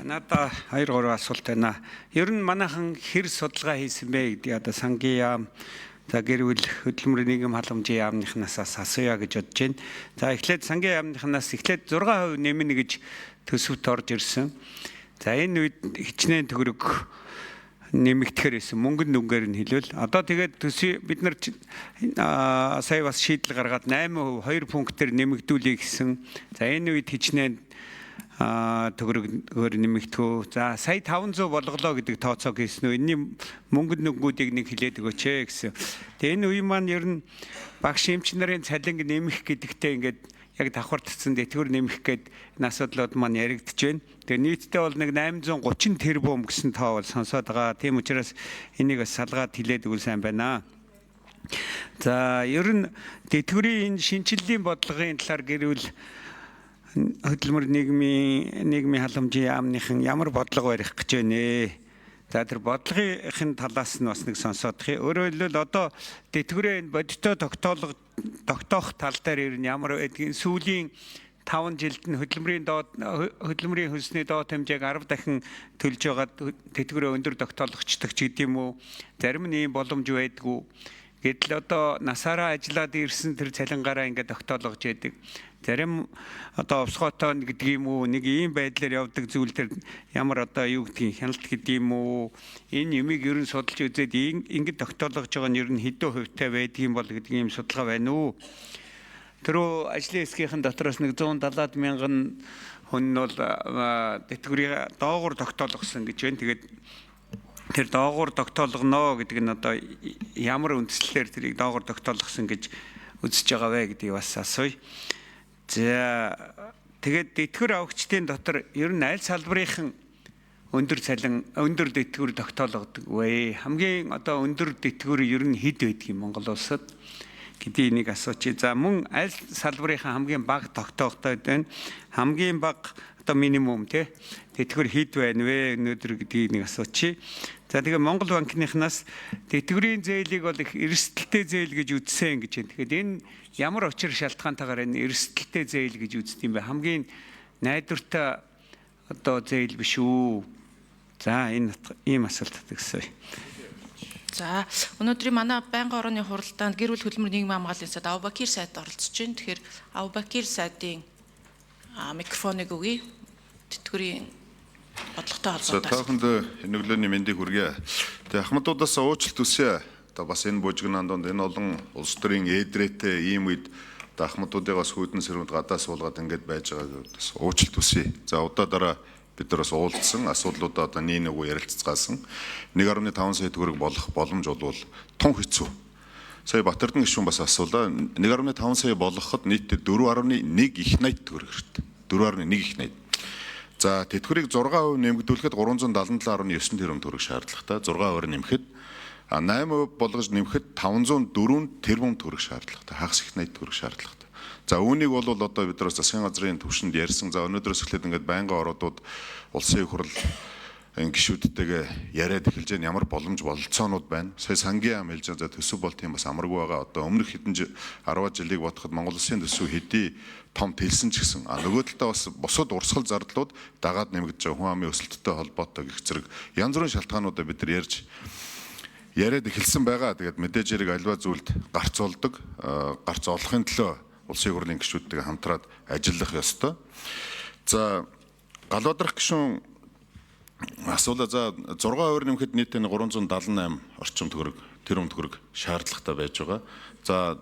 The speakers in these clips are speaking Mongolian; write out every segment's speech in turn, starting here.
За, надаа 2 3 асуулт байна. Ер нь манайхан хэр судалгаа хийсэн бэ гэдэг одоо сангийн яам, за, гэр бүл хөдөлмөрийн нийгэм халамжийн яамныхнаас асууя гэж бодож байна. За, эхлээд сангийн яамныхнаас эхлээд 6% нэмнэ гэж төсөвт орж ирсэн. За, энэ үед хичнээн төгрөг нэмэгдэхээр исэн мөнгөн дүнгээр нь хэлвэл одоо тэгээд төсөв бид нар сая бас шийдэл гаргаад 8% 2 пунктээр нэмэгдүүлье гэсэн. За, энэ үед хичнээн төгрөгөөр нэмэгдэхүү. За, сая 500 болголоо гэдэг тооцоо хийсэн үү? Энэний мөнгөн дүнгуудыг нэг хэлээд өгөөч ээ гэсэн. Тэгээ энэ үе маань ер нь багш эмч нарын цалинг нэмэх гэдэгтээ ингээд яг давхартцсан тэтгэвэр нэмэх гээд энэ асуудлууд маань яригдж байна. Тэгээ нийтдээ бол нэг 830 тэрбум гэсэн тоо бол сонсоод байгаа. Тийм учраас энийг бас салгаад хэлээд өгвөл сайн байна. За, ер нь тэтгэврийн энэ шинэчлэлийн бодлогын талаар гэр бүл хөдөлмөр нийгмийн халамжийн яамныхан ямар бодлого барих гэж байна ээ? За, тэр бодлогын талаас нь бас нэг сонсоодох. Өөрөөр хэлбэл, одоо тэтгэврээ энэ бодиттой тогтоолго тогтоох тал дээр ер нь ямар байдгийг, сүүлийн 5 жилд нь хөдөлмөрийн хөлсний доод хэмжээг 10 дахин төлж байгаад тэтгэврээ өндөр тогтоологчдаг ч гэдэм үү. Зарим нь ийм боломж байдгүй. Гэтэл одоо насаараа ажиллаад ирсэн тэр цалингаараа ингээд тогтоологож яадаг. Зарим одоо овсгоотой гэдэг юм уу, нэг ийм байдлаар явдаг зүйл төр ямар одоо юу гэдгийг, хяналт гэдэг юм уу, энэ юмыг ер нь судалж үзээд ингээд тогтоологож байгаа нь ер нь хэдэн хувьтай байдгийг бол гэдэг ийм судалгаа байна уу? Түрүү ажлын хэсгийнхэн дотроос нэг 170 мянган хүн нь бол тэтгэврийг доогуур тогтоологсон гэж байна. Тэгээд тэр доогуур тогтоолгоно гэдэг нь одоо ямар үндслээр тэрийг доогуур тогтоолгосон гэж үзэж байгаа вэ гэдгийг бас асууя. За, тэгээд тэтгэвэр авагчдын дотор ер нь аль салбарын өндөр цалин, өндөр тэтгэвэр тогтоологдог вэ? Хамгийн одоо өндөр тэтгэвэр ер нь хэд байдаг юм Монгол улсад гэдгийг нэг асуучих. За, мөн аль салбарын хамгийн бага тогтоогдоод байна? Хамгийн бага одоо минимум тий тэтгэвэр хэд байна вэ өнөөдөр гэдгийг нэг асуучих. За, тэгээ Монгол банкныхнаас тэтгэврийн зээлийг бол их эрсдэлтэй зээл гэж үзсэн гэж байна. Тэгэхээр энэ ямар учир шалтгаантайгаар энэ эрсдэлтэй зээл гэж үздэг юм бэ? Хамгийн найдвартай одоо зээл биш үү? За, энэ ийм асуулт гэсэн. За, өнөөдрийн манай байнгын орооны хуралдаанд гэр бүл хөдөлмөр нийгмийн хамгааллын сайд Абубакир сайд оролцож байна. Тэгэхээр Абубакир сайдын микрофоныг өгье. Тэтгэврийн бодлоготой За, холбоотой. та бүхэнд энэ өглөөний мэндийг хүргье. Тэгээ ахмадуудаас уучлалт хүсье. Одоо бас энэ бужигнаан донд энэ олон улс төрийн эдрээтэй ийм үед одоо ахмадуудыг бас хүйдэн сэрүүнд гадаа суулгаад ингээд байж байгааг бас уучлалт хүсье. За, удаа дараа бид нар бас уулзсан асуудлуудаа одоо нэг нөгөө ярилцгаасан 1.5 сая төгрөг болох боломж бол тун хэцүү. Сая Батэрдэн гишүүн бас асуулаа. 1.5 сая болгоход нийтдээ 4.1 их 80 төгрөг хэрэгтэй. 4.1 их 80. За, тэтгэврийг 6% нэмэгдүүлэхэд 377.9 тэрбум төгрөг шаардлагатай. 6% нэмэхэд, 8% болгож нэмэхэд 504 тэрбум төгрөг шаардлагатай. Хагас их 80 төгрөг шаардлагатай. За, үүнийг бол одоо бид нар засгийн газрын түвшинд ярьсан. За, өнөөдрөөс эхлээд ингээд байнгын ороодууд улсын их хурл энэ гишүүдтэйгээ яриад эхэлж байна. Ямар боломж бололцоонууд байна. Сая сангийн яам хэлж байгаа. За, төсөв бол тийм бас амаргүй байгаа. Одоо өмнөх хэдэн 10 жилийг бодоход Монгол улсын төсөв хэдий том тэлсэн ч гэсэн нөгөө талдаа бас бусад урсгал зардлууд дагаад нэмэгдэж байгаа, хүн амын өсөлттэй холбоотой гэх зэрэг янз бүрийн шалтгаануудаа бид нар яриад эхэлсэн байгаа. Тэгээд мэдээж хэрэг альва зүйлд гарц болдог. Гарц олохын төлөө улсын хурлын гишүүдтэйгээ хамтраад ажиллах ёстой. За, Галбадрах гишүүн асуулаа. За, 6% нэмэхэд нийтдээ 378 орчим төгрөг, тэрбум төгрөг шаардлагатай байж байгаа. За,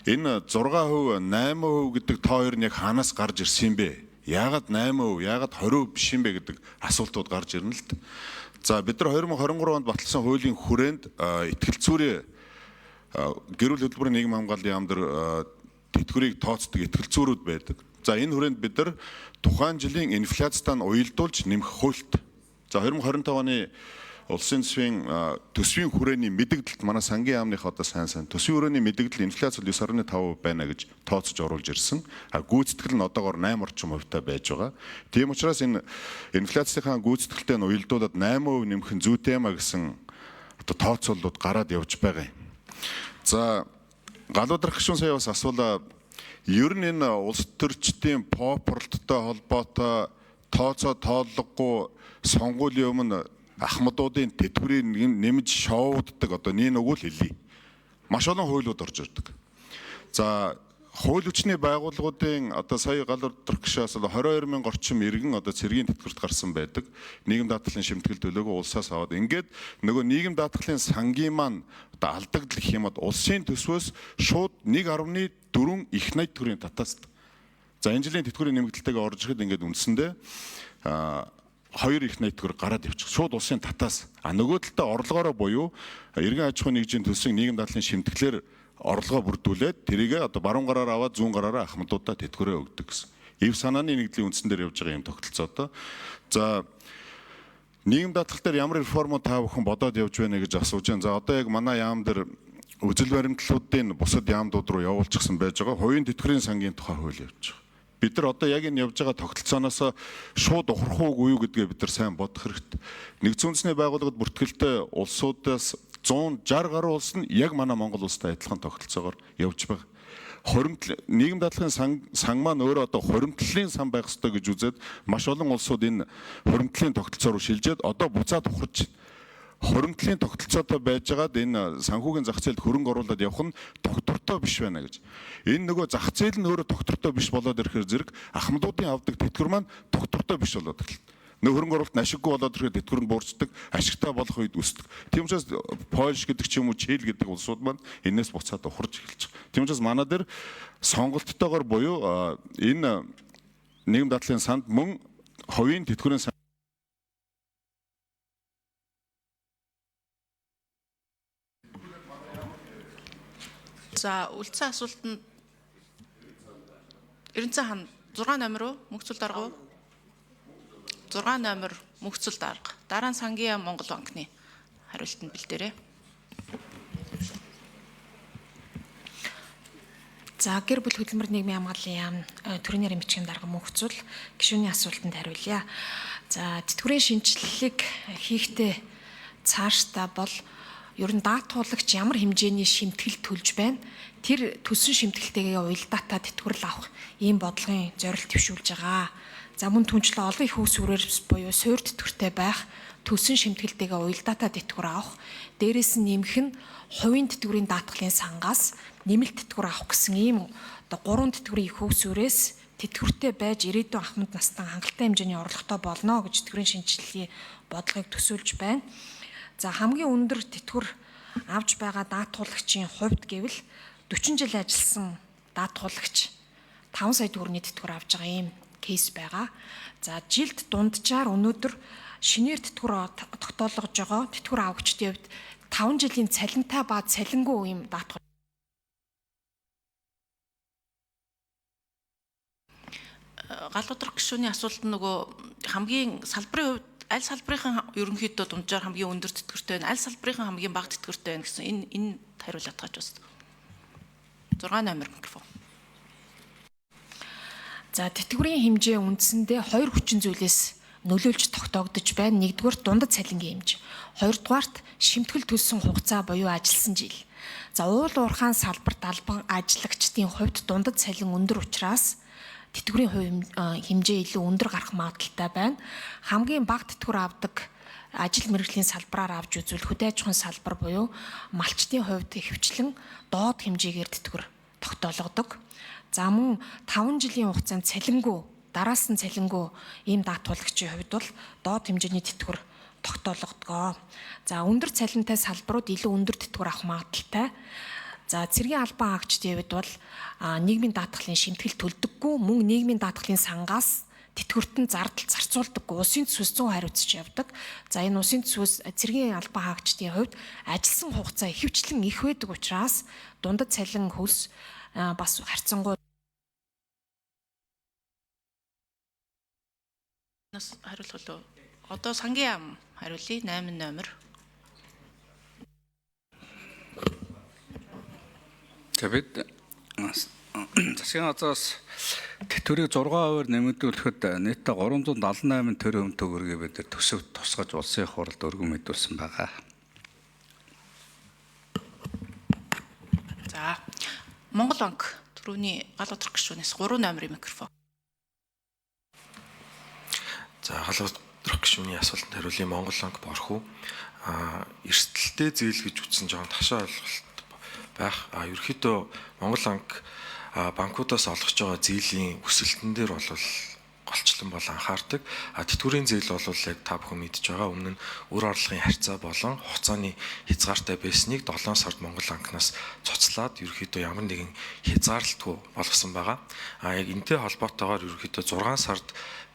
энэ 6%, 8% гэдэг тоо хоёр нь яг хаанаас гарч ирсэн юм бэ? Яагаад 8%, яагаад 20% биш юм бэ гэдэг асуултууд гарч ирнэ л д. За, бид нар 2023 онд баталсан хуулийн хүрээнд итгэл зүйрээ гэр бүл хөдөлмөрийн нийгэм хамгааллын яам дээр тэтгэврийг тооцдог итгэл зүйрүүд байдаг. За, энэ хүрээнд бид нар тухайн жилийн инфляцтай нь уялдуулж нэмэх хуульт. За, 2025 оны улсын төсвийн хүрээний мэдэгдэлт, манай сангийн яамных одоо сайн сайн төсвийн хүрээний мэдэгдэл инфляц бол 9.5% байна гэж тооцож оруулж ирсэн. А гүйцэтгэл нь одоогоор 8 орчим хувьтай байж байгаа. Тийм учраас энэ инфляцийнхаа гүйцэтгэлтэй нь уялдуулаад 8% нэмэх нь зүйтэй юм а гэсэн одоо тооцооллууд гараад явж байгаа юм. За, Галуудрах гишүүн сая бас асуулаа. Ер нь энэ улс төрчдийн попурлттой холбоотой тооцоо тооллогогүй сонгуулийн өмнө ахмадуудын тэтгэврийг нэмж шоуддаг одоо нэг нүгүү л хэлье. Маш олон хуулиуд орж ирдэг. За хууль хүчний байгууллагуудын одоо сая гал доторх гишээс 22 мянга орчим иргэн одоо цэргийн тэтгэврт гарсан байдаг. Нийгэм даатгалын шимтгэл төлөөгөө улсаас аваад ингээд нөгөө нийгэм даатгалын сангийн маань одоо алдагдал гэх юм бол улсын төсвөөс шууд 1.4 их 80 төгрөгийн татааст. За энэ жилийн тэтгэврийн нэмэгдэлтэйгээ орж ирэхэд ингээд үндсэндээ 2 их 80 төгрөг гараад явчих. Шууд улсын татаас. А нөгөө талдаа орлогоороо буюу иргэн аж ахуйн нэгжийн төлсөн нийгэм даатгалын шимтгэлээр орлогоо бүрдүүлээд тэрийг одоо баруун гараар аваад зүүн гараараа ахмадуудаа тэтгэврээ өгдөг гэсэн. Эв санааны нэгдлийн үндсэн дээр явж байгаа юм тогтолцоотой. За нийгэм даатгал дээр ямар реформууд та бүхэн бодоод явж байна гэж асууж байна. За одоо яг манай яам дээр үзэл баримтлалуудын бусад яамдууд руу явуулчихсан байж байгаа. Хувийн тэтгэврийн сангийн тухай хууль явж байгаа. Бид нар одоо яг энэ явж байгаа тогтолцооноос шууд ухрах уугүй юу гэдгээ бид нар сайн бодох хэрэгтэй. Нэгдсэн үндэсний байгууллагад бүртгэлтэй улсуудаас 160 гаруй улс нь яг манай Монгол улстай адилхан тогтолцоогоор явж байгаа. Хоримтл нийгэм даатгалын сан маань өөрөө одоо хоримтлалын сан байх ёстой гэж үзээд маш олон улсууд энэ хоримтлалын тогтолцоо руу шилжээд одоо буцаад ухарч хоримтлалын тогтолцоотой байжгаад энэ санхүүгийн зах зээлд хөрөнгө оруулаад явах нь тогтвортой биш байна гэж. Энэ нөгөө зах зээл нь өөрөө тогтвортой биш болоод ирэхээр зэрэг ахмадуудын авдаг тэтгэвэр маань тогтвортой биш болоод эхэлнэ. Нөө хөрөнгө оруулалт нь ашиггүй болоод ирэхээр тэтгэвэр нь буурчдаг, ашигтай болох үед өсдөг. Тийм учраас Польш гэдэг ч юм уу Чили гэдэг улсууд маань энэс буцаад ухарч эхэлж байгаа. Тийм учраас манай дээр сонголттойгоор буюу энэ нийгэм даатгалын санд мөн хувийн тэтгэврийн сан За үлдсэн асуултанд Эренцэн хан 6 номер уу? Мөнхцөл дарга уу? 6 номер Мөнхцөл дарга. Дараа нь Сангийн яам Монгол банкны хариултанд бэлдээрэй. За гэр бүл хөдөлмөр нийгмийн хамгааллын яам төрийн нарийн бичгийн дарга Мөнхцөл гишүүний асуултанд хариулъя. За тэтгэврийн шинэчлэлийг хийхдээ цаашдаа бол ер нь даатгуулагч ямар хэмжээний шимтгэл төлж байна? Тэр төлсөн шимтгэлтэйгээ уялдаатай тэтгэврэл авах ийм бодлогын зорилт төвшүүлж байгаа. За мөн түнчлэн олон их үүсвэрээр буюу суур тэтгэвртэй байх, төлсөн шимтгэлтэйгээ уялдаатай тэтгэвэр авах, дээрээс нь нэмэх нь хувийн тэтгэврийн даатгалын сангаас нэмэлт тэтгэвэр авах гэсэн ийм одоо гурван тэтгэврийн их үүсвэрээс тэтгэвртэй байж ирээдүйн ахмад настан хангалттай хэмжээний орлоготой болно гэж тэтгэврийн шинэчлэлийн бодлогыг төсөөлж байна. За хамгийн өндөр тэтгэвэр авч байгаа даатгуулагчийн хувьд гэвэл 40 жил ажилласан даатгуулагч 5 сая төгрөгийн тэтгэвэр авч байгаа ийм кейс байгаа. За жилд дунджаар өнөөдөр шинээр тэтгэвэр тогтоолгож байгаа тэтгэвэр авагчдын хувьд 5 жилийн цалинтай ба цалингүй ийм даатгуул. Гал удрах гишүүний асуулт нь нөгөө хамгийн салбарын хувьд аль салбарын ерөнхийдөө дунджаар хамгийн өндөр тэтгэвртэй байна, аль салбарын хамгийн бага тэтгэвртэй байна гэсэн энэ хариулт татгаж байна. 6 номер микрофон. За тэтгэврийн хэмжээ үндсэндээ хоёр хүчин зүйлээс нөлөөлж тогтоогдож байна. Нэгдүгээр дундад цалингийн хэмжээ. Хоёрдугаарт шимтгэл төлсөн хугацаа буюу ажилласан жил. За уул уурхаан салбарт албан ажиллагчдын хувьд дундад цалин өндөр учраас тэтгэврийн хувь хэмжээ илүү өндөр гарах магадлалтай байна. Хамгийн бага тэтгэвэр авдаг ажил мэргэжлийн салбараар авч үзвэл хөдөө аж ахуйн салбар буюу малчдын хувьд ихэвчлэн доод хэмжээгээр тэтгэвэр тогтоологдог. За мөн 5 жилийн хугацаанд цалингүй, дараалсан цалингүй ийм даатгуулагчийн хувьд бол доод хэмжээний тэтгэвэр тогтоологдгоо. За өндөр цалинтай салбарууд илүү өндөр тэтгэвэр авах магадлалтай. За цэргийн албан хаагчдын хувьд бол нийгмийн даатгалын шимтгэл төлдөггүй, мөн нийгмийн даатгалын сангаас тэтгэврт нь зардал зарцуулдаггүй, улсын төсвөөс 100 хариуцж явдаг. За энэ улсын төсвөөс цэргийн албан хаагчдын хувьд ажилласан хугацаа ихэвчлэн их байдаг учраас дундад цалин хөлс бас харьцангуй. Хариулах уу? Одоо сангийн яам хариулъя 8 номер. За бид засгийн газраас тэтгэврийг 6%-аар нэмэгдүүлэхэд нийтдээ 378 тэрбум төгрөгийг бид төсөв тусгаж улсын хурлд өргөн мэдүүлсэн байгаа. За Монгол банк түрүүний гал удрах гишүүнээс 3 номерын микрофон. За, Галбатрах гишүүний асуултанд хариулъя. Монгол банк борхуу эрсдэлтэй зээл гэж үтсэн жоохон ташаа ойлголт байх. Ерөнхийдөө Монгол банк банкудаас олгож байгаа зээлийн өсөлтөн дээр бол голчлон бол анхаардаг. Тэтгэврийн зээл бол яг та бүхэн мэдж байгаа, өмнө нь үр орлогын харьцаа болон хугацааны хязгаартай байсныг 7 сард Монгол банкнаас цуцлаад ерөнхийдөө ямар нэгэн хязгаарлалтгүй болгосон байгаа. Яг энэтэй холбоотойгоор ерөнхийдөө 6 сард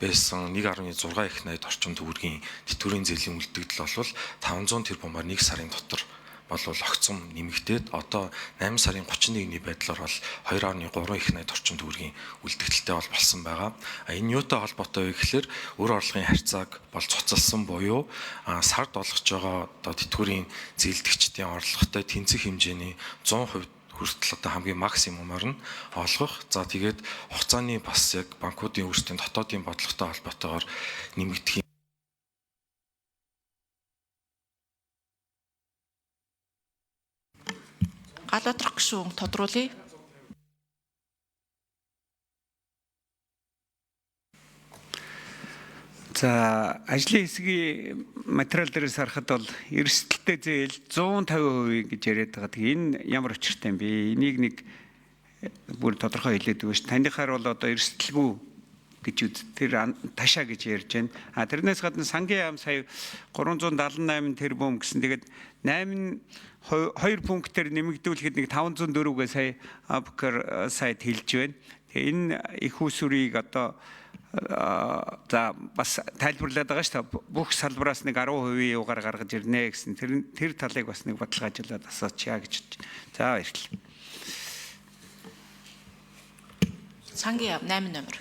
байсан 1.6 их 80 орчим төгрөгийн тэтгэврийн зээлийн үлдэгдэл бол 500 тэрбумаар 1 сарын дотор болвол огцом нэмэгдээд одоо 8 сарын 31-ний байдлаар бол 2.3 их 80 орчим төгрөгийн үлдэгдэлтэй бол болсон байгаа. Энэ юутай холбоотой вэ гэхээр үр орлогын харьцааг бол цуцалсан буюу сард олгож байгаа одоо тэтгэврийн зээлдэгчдийн орлоготой тэнцэх хэмжээний 100% хүртэл одоо хамгийн максимумаар нь олгох. За, тэгээд хугацааны бас яг банкуудын өөрсдийн дотоодын бодлоготой холбоотойгоор нэмэгдэх. Галбатрах гишүүн тодруулъя. За, ажлын хэсгийн материал дээрээс харахад бол эрсдэлтэй зээл 150% гэж яриад байгаа. Тэгээ энэ ямар учиртай юм бэ? Энийг нэг бүр тодорхой хэлээд өгөөч. Таныхаар бол одоо эрсдэлгүй гэж үз. Тэр ташаа гэж ярьж байна. А тэрнээс гадна сангийн яам сая 378 тэрбум гэсэн. Тэгээд 8 2 пунктээр нэмэгдүүлэхэд нэг 504-гээ сая Абкар сайд хэлж байна. Тэгээ энэ их усүрийг одоо за бас тайлбарлаад байгаа шүү дээ. Бүх салбараас нэг 10% юугаар гаргаж ирнэ гэсэн. Тэр талыг бас нэг баталгаажуулаад асуучаа гэж. За, баярлалаа. Сангийн яам 8 номер.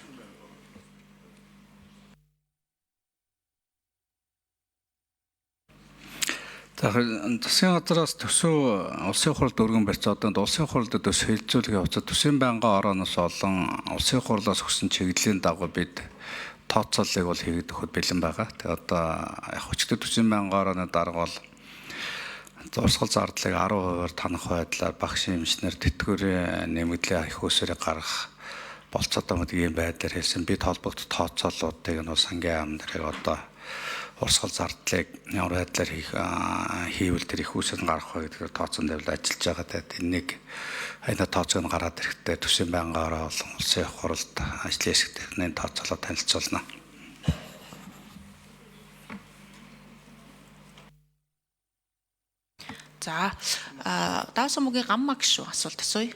За, засгийн газраас төсөв улсын хурлд өргөн барьцаа одоо улсын хурлд төс хэлэлцүүлэх явцад төсвийн байнгын орооноос олон улсын хурлаас өгсөн чиглэлийн дагуу бид тооцооллыг бол хийгээд өгөхөд бэлэн байгаа. Тэгээ одоо яг хүчтэй төсвийн байнгын орооны дарга бол зурсгал зардлыг 10%-аар танах байдлаар багш эмчнэр тэтгэврийн нэмэгдлийн их усрыг гаргах болцоотой мэт ийм байдлаар хэлсэн. Бид холбогдох тооцооллуудыг нь бол сангийн яам нарыг одоо урсгал зардлыг ямар байдлаар хийвэл тэр их усрыг гаргах вэ гэдгээр тооцоон дээр ажиллаж байгаа. Тэгээд энэ нэг энэ тооцоог нь гараад ирэхдээ төсвийн байнгын ороо болон улсын хурлд ажлын хэсэгт энэ тооцоолоо танилцуулна. За, Давсан мөгийн гамма гишүүн асуулт асууя.